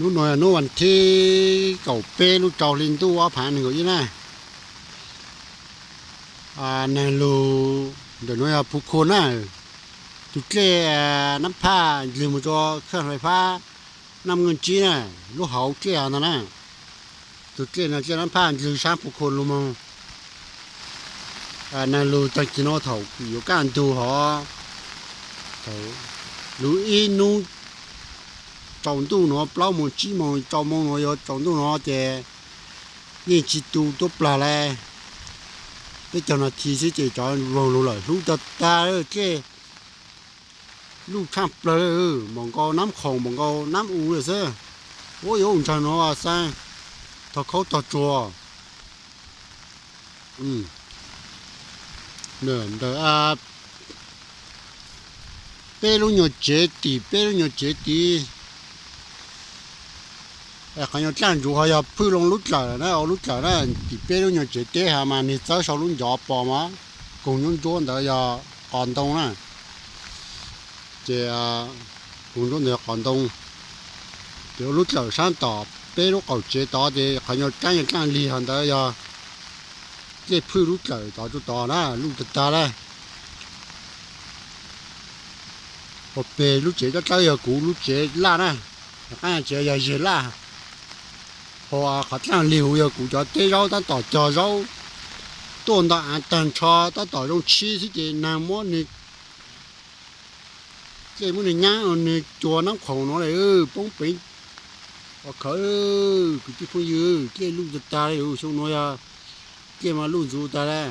Hnub no yog hnub vas thib kaum peb lub rau hli ntuj ob phav nees nkaum ib na. Nag lug ntawm no yog Phu Khun na. Tus dlej Nab Phaj ntws mus rua khaj fais fab Nam Nkeej Tsib na, lub hauv dlej ntag na. Tus dlej no dlej Nab Phaj ntws saab Phu Khun lug moog. Nag lug taag kis no thaum yuav kaj ntug hov, thaum lub ib nub tsaus ntuj no plaub moos tsib moos rau moos no yuav tsaus ntuj no ces yeej tsi tu tuab plag le. Peb caug nas this xwb ces cov voog lug lawm, hlub tag tag dlej, luj tshaaj plawg, npaum nkaus Nab Khoom npaum nkaus Nab U lawm xwb. Ua yuav ua ntsag no xaab, tog khaub tog tsuag. Ntawm peb lub nyuag tsev tim peb lub nyuag tsev tid, qhov nyuag dlaaj ntsuv ho yog phwj loo lub dlawm na, ua lub dlawm na. Tim peb lub nyuag tsev teb hov mas nwg txawb sau lub ncov pos mas koog ntsuab ntsuab ntawd yog qos ntoo na. Ces koog ntsuab ntawd yog qos ntoo. Ces ua lub dlawm saab tom peb lub qaum tsev tod ces qhov nyuag kaab nyuag dlaaj lig hov ntawd yog dlej phwj lub dlawm tod rua tod na, luj tag tag le. Hos peg lub tsev coj dlawb yog kuv lub tsev laj na, qaab tsev yog yawg laj. Hos qhov dlaaj lig huv yog kuv cov teb zaub tab tom cog zaub tuaj nto aav taag nrho tab tom zoo tshib xwb ces naag muab nwg dlej muab nwg nyaab nwg cua Nab Khoom no le, poob peev. Ua khawv, kwv tij phooj ywg, dlej luj tag tag le, xyoo no yog dlej mas luj ntxuv tag le.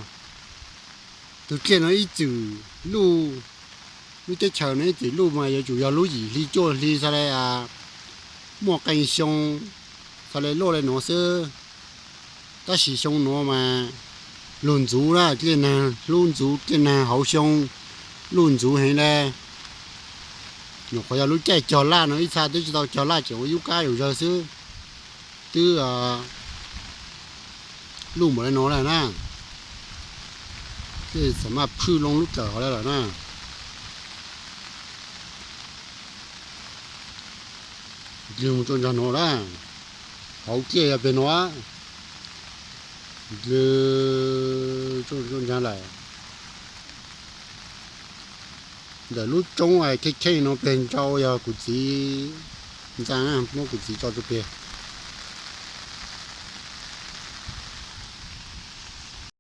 Tug dlej no ib txwm luj, lub teb chaws no ib txwm luj mas yuav tsum yog lub yim hli cuaj hli xwb le, muaj qee xyoo xwb le luj le nuav xwb. Tab sis xyoo nuav mas luj ntxuv na, dlej naag hlub ntxuv, dlej naag hauv xyoo luj ntxuv heev le. Nyuam qhuav yog lub caij cog laj no ib txha twb tsi tau cog laj, tseem ua yub kab yus zawg xwb, twb luj npaum le nuav lawm na. Dlej xam maj phwj loo lub dlawm hov le lawm na. Dlwg mus rua nraag nuav na, hauv dlej yog peg nuav, dlwg rua nraag lawm. Ntawm lub roob kheej kheej no peg nrau yog kuv txiv ntxaa, muab kuv txiv tso rua peg.